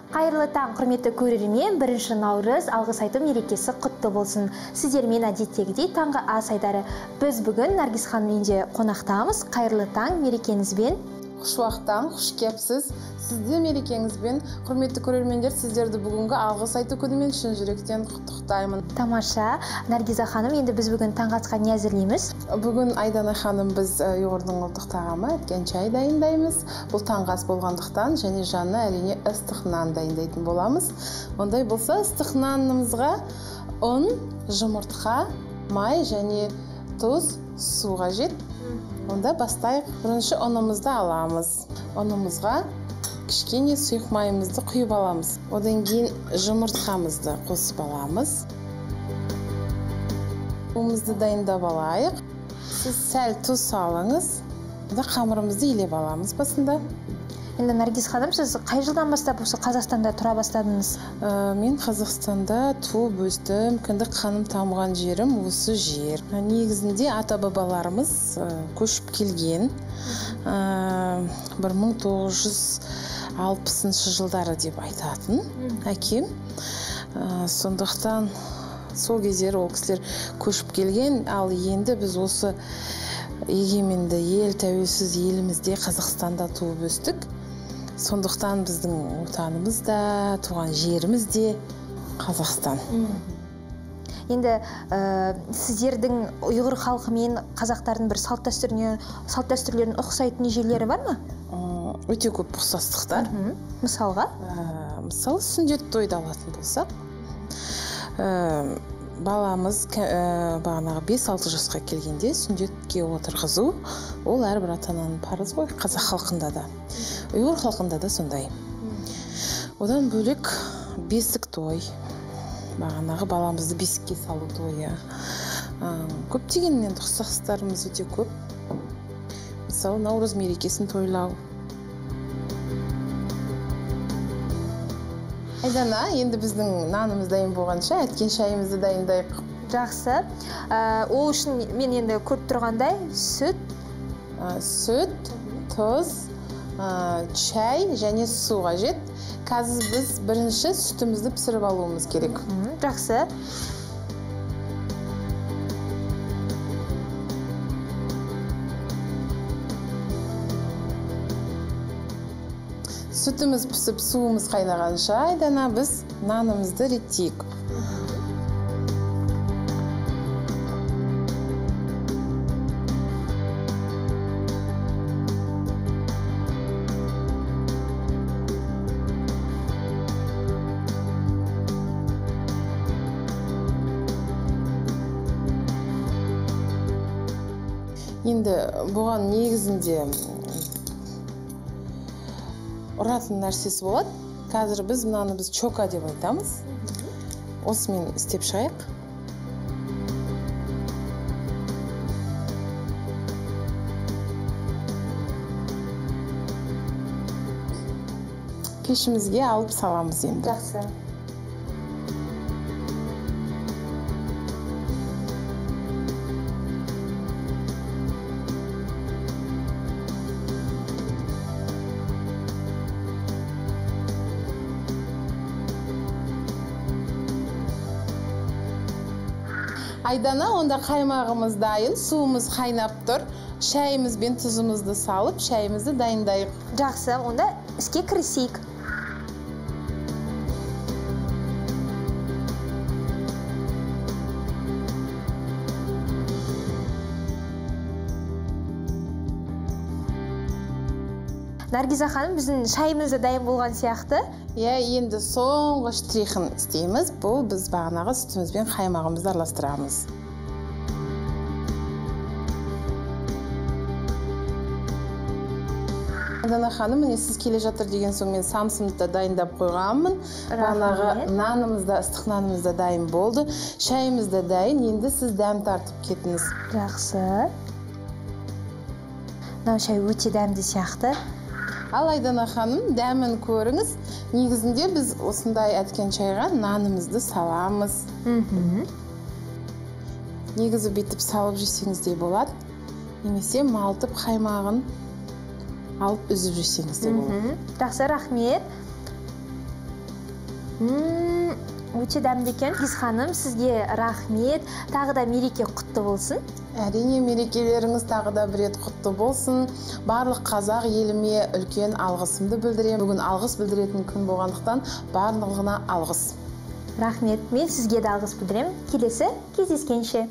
Қайырлы таң, құрметті көрермен, 1 наурыз алғыс айту мерекесі құтты болсын. Сіздермен әдеттегідей таңғы ас айдары. Біз бүгін Наргиз ханым үйінде қонақтамыз. Қайырлы таң, мерекеңізбен. Құшуақтан, құш кепсіз. Сізді мерекеңізбен, құрметті көрермендер, сіздерді бүгінгі алғыс айту күнімен шын жүректен құттықтаймын. Тамаша. Наргиза ханым, енді біз бүгін таңғы асқа не әзірлейміз? Бүгін Айдана ханым, біз ұйғырдың ұлттық тағамы әткен чай дайындаймыз. Бұл таңғы ас болғандықтан және жанына әрине ыстық нан дайындайтын боламыз. Ондай болса, ыстық нанымызға ұн, жұмыртқа, май және тұз, су қажет. Онда бастайық. Бірінші ұнымызды аламыз. Ұнымызға кішкене сұйық майымызды құйып аламыз. Одан кейін жұмыртқамызды қосып аламыз. Суымызды дайындап алайық. Сіз сәл тұз салыңыз. Онда қамырымызды илеп аламыз басында. Енді Наргиз ханым, сіз қай жылдан бастап осы Қазақстанда тұра бастадыңыз? Мен Қазақстанда туып өстім. Кіндік қаным тамған жерім осы жер. Негізінде ата-бабаларымыз көшіп келген 1960 жылдары деп айтатын әкем. Сондықтан сол кездері ол кісілер көшіп келген. Ал енді біз осы егеменді ел, тәуелсіз елімізде Қазақстанда туып өстік. Сондықтан біздің отанымыз да, туған жеріміз де Қазақстан. Енді сіздердің ұйғыр халқы мен қазақтардың бір салт дәстүрлерін ұқсайтын жерлері бар ма? Өте көп ұқсастықтар. Мысалға? Мысалы, сүндет тойды алатын болсақ, баламыз бағанағы 5-6 жасқа келгенде сүндетке отырғызу, ол әрбір ата-ананың парызы ғой, қазақ халқында да, ұйғыр халқында да сондай. Одан бөлек бесік той, бағанағы баламызды бесікке салу тойы. Көптеген енді ұқсастықтарымыз өте көп. Мысалы, наурыз мерекесін тойлау. Айдана, енді біздің нанымыз дайын болғанша әткен шайымызды дайындайық. Жақсы. Ол үшін мен енді көріп тұрғандай сүт, сүт, тұз, чай және су қажет. Қазір біз бірінші сүтімізді пісіріп алуымыз керек. Жақсы. Сүтіміз пісіп, суымыз қайнағанша, Айдана, біз нанымызды реттейік. Енді бұған негізінде ұратын нәрсесі болады. Қазір біз мынаны біз чока деп айтамыз. Осымен істеп шығайық. Пешімізге алып саламыз енді. Жақсы. Айдана, онда қаймағымыз дайын, суымыз қайнап тұр. Шайымыз бен тұзымызды салып, шайымызды дайындайық. Жақсы, онда іске кірісейік. Наргиза ханым, біздің шайымыз да дайын болған сияқты. Иә, енді соңғы штрихын істейміз. Бұл біз бағанағы сүтіміз бен қаймағымызды араластырамыз. Айдана ханым, міне сіз келе жатыр деген соң мен самсымды да дайындап қойғанмын. Бағанағы нанымыз да, ыстық нанымыз да дайын болды. Шайымыз да дайын. Енді сіз дәм тартып кетіңіз. Жақсы. Мынау шай өте дәмді сияқты. Ал Айдана ханым, дәмін көріңіз. Негізінде біз осындай әткен шайға нанымызды саламыз. Негізі бүйтіп салып жесеңіз де болады. Немесе малтып қаймағын алып үзіп жесеңіз де болады. Жақсы, рахмет. Өте дәмді екен. Наргиз ханым, сізге рахмет. Тағы да мереке құтты болсын. Әрине, мерекелеріңіз тағы да бір рет құтты болсын. Барлық қазақ еліме үлкен алғысымды білдіремін. Бүгін алғыс білдіретін күн болғандықтан, барлығына алғыс. Рахмет, мен сізге де алғыс білдіремін. Келесі кездескенше.